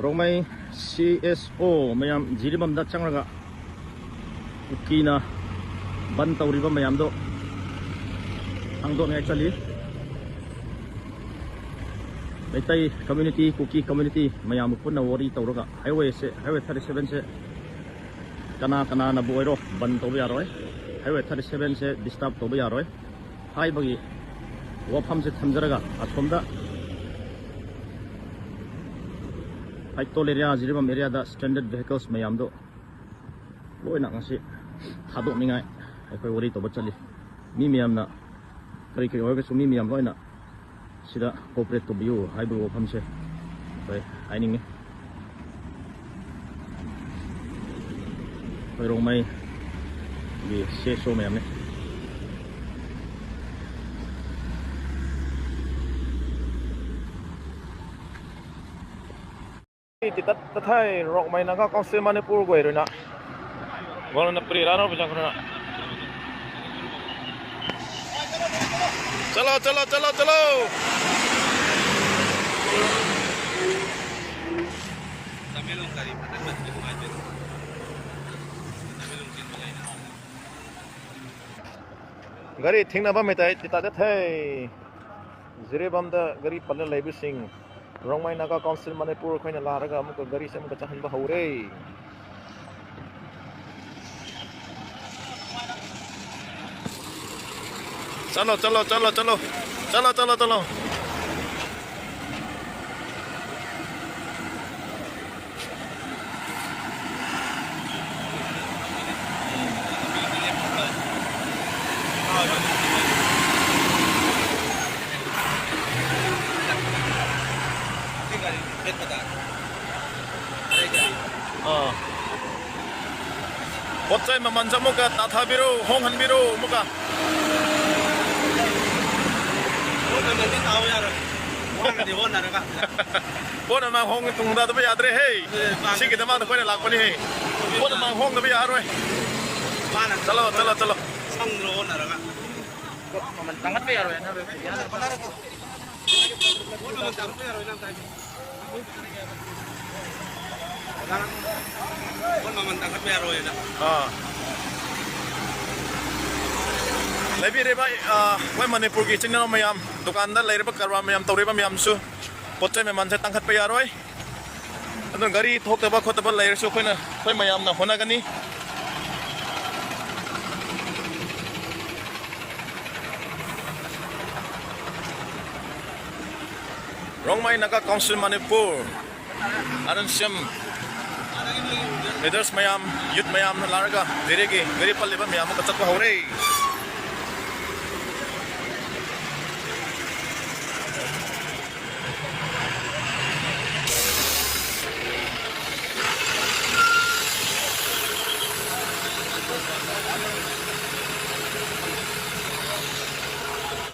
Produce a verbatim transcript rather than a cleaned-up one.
Rongmei C S ꯑꯣ ꯃꯌꯥꯝ ꯖꯤꯔꯤꯕꯥꯝꯗ ꯆꯪꯂꯒ ꯀꯨꯀꯤꯅ ꯕꯟ ꯇꯧꯔꯤꯕ ꯃꯌꯥꯝꯗꯣ ꯈꯪꯗꯣꯛꯅꯤꯡꯉꯥꯏ ꯆꯠꯂꯤ꯫ ꯃꯩꯇꯩ ꯀꯝꯃ꯭ꯌꯨꯅꯤꯇꯤ, ꯀꯨꯀꯤ ꯀꯝꯃ꯭ꯌꯨꯅꯤꯇꯤ ꯃꯌꯥꯝꯕꯨ ꯄꯨꯟꯅ ꯋꯥꯔꯤ ꯇꯧꯔꯒ highwayꯁꯦ, highway thirty sevenꯁꯦ ꯀꯅꯥ ꯀꯅꯥꯅꯕꯨ ꯑꯣꯏꯔꯣ ꯕꯟ ꯇꯧꯕ ꯌꯥꯔꯣꯏ꯫ Highway thirty sevenꯁꯦ disturb ꯇꯧꯕ ꯌꯥꯔꯣꯏ ꯍꯥꯏꯕꯒꯤ ꯋꯥꯐꯝꯁꯦ ꯊꯝꯖꯔꯒ, ꯑꯁꯣꯝꯗ ꯍꯩꯇꯣꯜ area, ꯖꯤꯔꯤꯕꯥꯝ areaꯗ stranded vehicles ꯃꯌꯥꯝꯗꯣ ꯂꯣꯏꯅ ꯉꯁꯤ ꯊꯥꯗꯣꯛꯅꯤꯡꯉꯥꯏ ꯑꯩꯈꯣꯏ ꯋꯥꯔꯤ ꯇꯧꯕ ꯆꯠꯂꯤ꯫ ꯃꯤ ꯃꯌꯥꯝꯅ ꯀꯔꯤ ꯀꯔꯤ ꯑꯣꯏꯔꯒꯁꯨ ꯃꯤ ꯃꯌꯥꯝ ꯂꯣꯏꯅ ꯁꯤꯗ cooperate ꯇꯧꯕꯤꯌꯨ ꯍꯥꯏꯕꯒꯤ ꯋꯥꯐꯝꯁꯦ ꯑꯩꯈꯣꯏ ꯍꯥꯏꯅꯤꯡꯉꯤ꯫ ꯑꯩꯈꯣꯏ ꯔꯣꯡꯃꯩꯒꯤ ꯁꯤ ꯑꯦꯁ ꯑꯣ ꯃꯌꯥꯝꯅꯤ꯫ ꯇꯤꯇꯠ ꯇꯠꯊꯥꯏ ꯔꯣꯡꯃꯩ ꯅꯥꯒꯥ ꯀꯥꯎꯟꯁꯤꯜ ꯃꯅꯤꯄꯨꯔꯒꯤ ꯑꯣꯏꯔꯣꯏꯅ꯫ ꯒꯣꯜꯅ ꯄ꯭ꯔꯤ ꯔꯥꯅꯣ ꯄꯩꯁꯥ ꯈꯔ꯫ ꯆꯠꯂꯣ, ꯆꯠꯂꯣ, ꯆꯠꯂꯣ, ꯆꯠꯂꯣ꯫ ꯒꯥꯔꯤ ꯊꯤꯡꯅꯕ ꯃꯩꯇꯩ ꯇꯤꯇꯥ ꯆꯠꯊꯩ꯫ ꯖꯤꯔꯤꯕꯥꯝꯗ ꯒꯥꯔꯤ ꯄꯜꯂ ꯂꯩꯕꯁꯤꯡ ꯔꯣꯡꯃꯩ ꯅꯥꯒꯥ ꯀꯥꯎꯟꯁꯤꯜ ꯃꯅꯤꯄꯨꯔ ꯑꯩꯈꯣꯏꯅ ꯂꯥꯛꯂꯒ ꯑꯃꯨꯛꯀ ꯒꯥꯔꯤꯁꯦ ꯑꯃꯨꯛꯀ ꯆꯠꯍꯟꯕ ꯍꯧꯔꯦ꯫ ꯆꯠꯂꯣ, ꯆꯠꯂꯣ, ꯆꯠꯂꯣ, ꯆꯠꯂꯣ꯫ ꯆꯠꯂꯣ, ꯆꯠꯂꯣ, ꯆꯠꯂꯣ꯫ ꯑꯥ꯫ ꯄꯣꯠ ꯆꯩ ꯃꯃꯜꯁꯨ ꯑꯃꯨꯛꯀ ꯇꯥꯊꯕꯤꯔꯣ, ꯍꯣꯡꯍꯟꯕꯤꯔꯣ ꯑꯃꯨꯛꯀ꯫ ꯍꯣꯡꯗ꯭ꯔꯗꯤ ꯇꯥꯎ ꯌꯥꯔꯣꯏ꯫ ꯍꯣꯡꯉꯗꯤ ꯍꯣꯠꯅꯔꯒ꯫ ꯄꯣꯠ ꯃꯃꯜ ꯍꯣꯡ ꯇꯨꯡꯗꯗꯕ ꯌꯥꯗ꯭ꯔꯦ ꯍꯦ꯫ ꯑꯗꯨꯅꯦ, ꯃꯥꯅꯦ꯫ ꯁꯤꯒꯤꯗꯃꯛꯇ ꯑꯩꯈꯣꯏꯅ ꯂꯥꯛꯄꯅꯤ ꯍꯦ꯫ ꯄꯣꯠ ꯃꯃꯜ ꯍꯣꯡꯗꯕ ꯌꯥꯔꯣꯏ꯫ ꯃꯥꯅ ꯆꯠꯂꯣ, ꯆꯠꯂꯣ, ꯆꯠꯂꯣ꯫ ꯁꯪꯗ꯭ꯔꯣ ꯍꯣꯠꯅꯔꯒ꯫ ꯄꯣꯠ ꯃꯃꯜ ꯇꯥꯡꯈꯠꯄ ꯌꯥꯔꯣꯏ ꯍꯥꯏꯅ꯫ ꯄꯣꯠ ꯃꯃꯜ ꯇꯥꯡꯈꯠꯄ ꯌꯥꯔꯣꯏ ꯅꯪ ꯇꯥꯏꯗꯣ꯫ ꯄꯣꯠ ꯃꯃꯜ ꯇꯥꯡꯈꯠꯄ ꯌꯥꯔꯣꯏꯅ꯫ ꯑꯥ꯫ ꯂꯩꯕꯤꯔꯤꯕ, ꯑꯥ, ꯑꯩꯈꯣꯏ ꯃꯅꯤꯄꯨꯔꯒꯤ ꯏꯆꯤꯟ ꯏꯅꯥꯎ ꯃꯌꯥꯝ, ꯗꯨꯀꯥꯟꯗ ꯂꯩꯔꯤꯕ ꯀꯔꯕꯥꯔ ꯃꯌꯥꯝ ꯇꯧꯔꯤꯕ ꯃꯌꯥꯝꯁꯨ ꯄꯣꯠ ꯆꯩ ꯃꯃꯜꯁꯦ ꯇꯥꯡꯈꯠꯄ ꯌꯥꯔꯣꯏ꯫ ꯑꯗꯨꯅ ꯒꯥꯔꯤ ꯊꯣꯛꯇꯕ ꯈꯣꯠꯇꯕ ꯂꯩꯔꯁꯨ ꯑꯩꯈꯣꯏꯅ, ꯑꯩꯈꯣꯏ ꯃꯌꯥꯝꯅ ꯍꯣꯠꯅꯒꯅꯤ꯫ Rongmei Naga council Manipur, R N C M leaders ꯃꯌꯥꯝ, ꯌꯨꯠ ꯃꯌꯥꯝꯅ ꯂꯥꯛꯂꯒ ꯗꯦꯔꯦꯒꯤ ꯒꯥꯔꯤ ꯄꯜꯂꯤꯕ ꯃꯌꯥꯝ ꯑꯃꯒ ꯆꯠꯄ ꯍꯧꯔꯦ꯫